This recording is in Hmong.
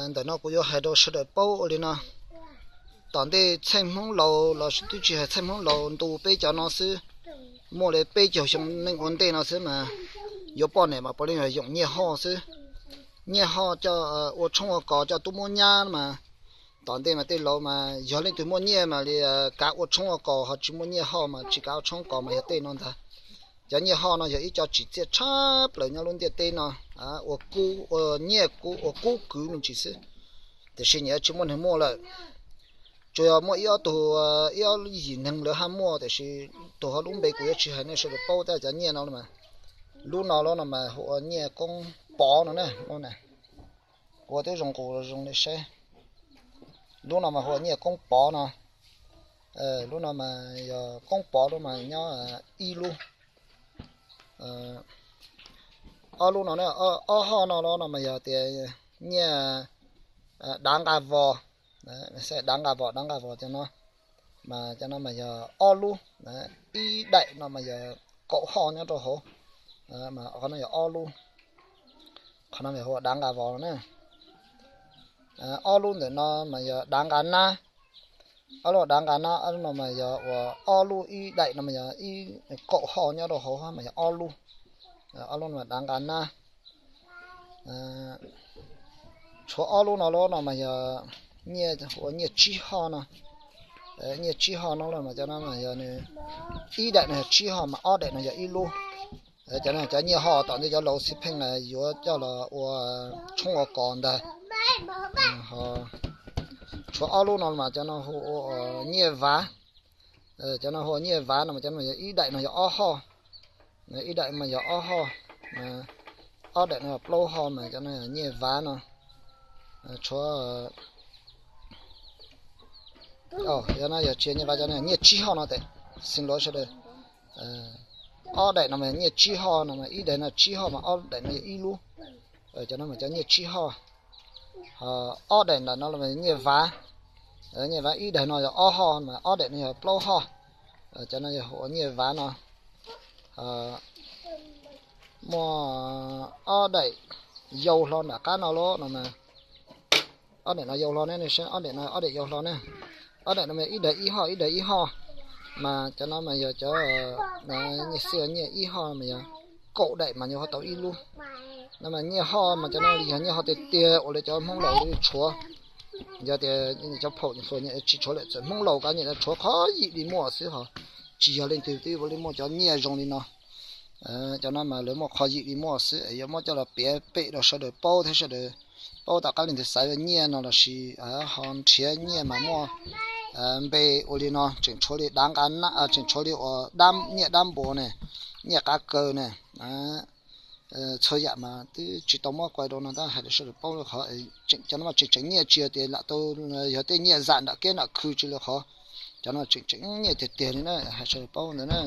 Ntawm no kuv yuav hais rau sawv daws paub ua li no. Tom ntej txheej Hmoob laus los twb tsis hais txheej Hmoob laus, ntu peb cov no xwb, muaj li peb caug xyoo neej ua ntej no xwb mas yuav poj niam mas puav leej yog yoom nyiaj hoj xwb. Nyiaj hoj coj ua tshoob ua kos coj tub muab nyab mas. Tom ntej mas tej laus mas yog leej twg muaj nyiaj mas li kav ua tshoob ua kos, ho tsis muaj nyiaj hoj mas tsis kav ua tshoob kos mas yog tej no ntag. Cov nyiaj hoj no yog ib co tsim txiaj tshaj plaws nyob lub ntiaj teb no, ua kub ua nyiaj, ua kub kwv me ntsis xwb. Tiam sis nyiaj tsis muaj neeg muaj lawm. Tsuas yog muaj ib ob tug, ib ob yim neeg lawv haj muaj, tiam sis tus ho lub npe kuv yuav tsis hais nej sawv daws paub. Tab cov nyiaj no mas, lub no lub no mas hu ua nyiaj koob pov no na. Kuv ua twb zoo qus zoo li saib. Lub no mas hu ua nyiaj koob pov no. Lub no mas yog koob pov lub mas nyob ib lub. Ob lub no, ob hoj no los no mas yog tias nyiaj dav nqa vos. Dav nqa vos, dav nqa vos cov no. Mas cov no mas yog ob lub. Ib daim no mas yog kaum hoj nyob rau hauv. Mas qhov no yog ob lub. Qhov no yog hu ua dav nqa vos na. Ob lub ntawm no mas yog dav nqa nab. Ob lub dav nqa nab, ob lub no mas yog ua ob lub, ib daim no mas yog ib, kaum hoj nyob rau hauv mas yog ob lub. Ob lub no mas dav nqa nab. Tshuav ob lub no lub no mas yog nyiaj, ua nyiaj tsib hoj no. Nyiaj tsib hoj no los mas cov no mas yog nws, ib daim no yog tsib hoj mas ob daim no yog ib lub. Cov no cov nyiaj hoj tom ntej cov laus xib pheej yuav coj los ua tshoob ua kos ntag. Tshuav ob lub no mas cov no hu ua nyiaj vav. Cov no hu ua nyiaj vav no mas cov no yog ib daim no yog ob hoj. Ib daim mas yog ob hoj, ob daim no yog plaub hoj mas cov no yog nyiaj vav no. Tshuav, yog no yog tsis yog nyiaj vav, cov no yog nyiaj tsib hoj no tes, xin lov sawv daws. Ob daim no mas yog nyiaj tsib hoj no mas ib daim no tsib hoj mas ob daim no yog ib lub. Cov no mas cov nyiaj tsib hoj. Ob daim ntawm no los nyiaj vav. Nyiaj vav ib daim no yog ob hoj mas ob daim no yog plaub hoj. Cov no yog hu ua nyiaj vav no. Muaj ob daim yau hlo nram qab no lub no mas, ob daim no yau hlo ne, nej saib ob daim no ob daim yau hlo ne. Ob daim no mas ib daim ib hoj, ib daim ib hoj. Mas cov no mas yog cov nyiaj xij nyiaj ib hoj mas yog kaum daim mas yog ho tau ib lub. No mas nyiaj hoj mas cov no yog nyiaj hoj tiag tiag uas li cov Hmoob laus li tshuav. Yog tias cov phaum hluas nyiam tsis tshuav lawm, txawm Hmoob laus kav nyiam tshuav qhov yim li muaj xwb, ho tsis yog leej twg twb ua li muaj cov nyiaj zoo li no. Cov no mas lawv muaj qhov yim li muaj xwb, yuav muab coj los piav pem rau sawv daws paub thiab sawv daws paub tom qab leej twg xav yuav nyiaj no los sis ho nrhiav nyiaj mas muaj npe ua li no, tseem tshuav li dav nqa nab, tseem tshuav li uas nyiaj dab npuas ne, nyiaj qav kaws ne. Txhua yam mas twb tsis tau muab kuai rau no tab hais rau sawv daws paub li qhov, cov no mas tseem tseem nyiaj, tsis yog tias lam tau yog tej nyiaj zam nram kiab nram khw tsis li qhov. Cov no tseem tseem nyiaj tiag tiag li na, hais sawv daws paub ntawd na.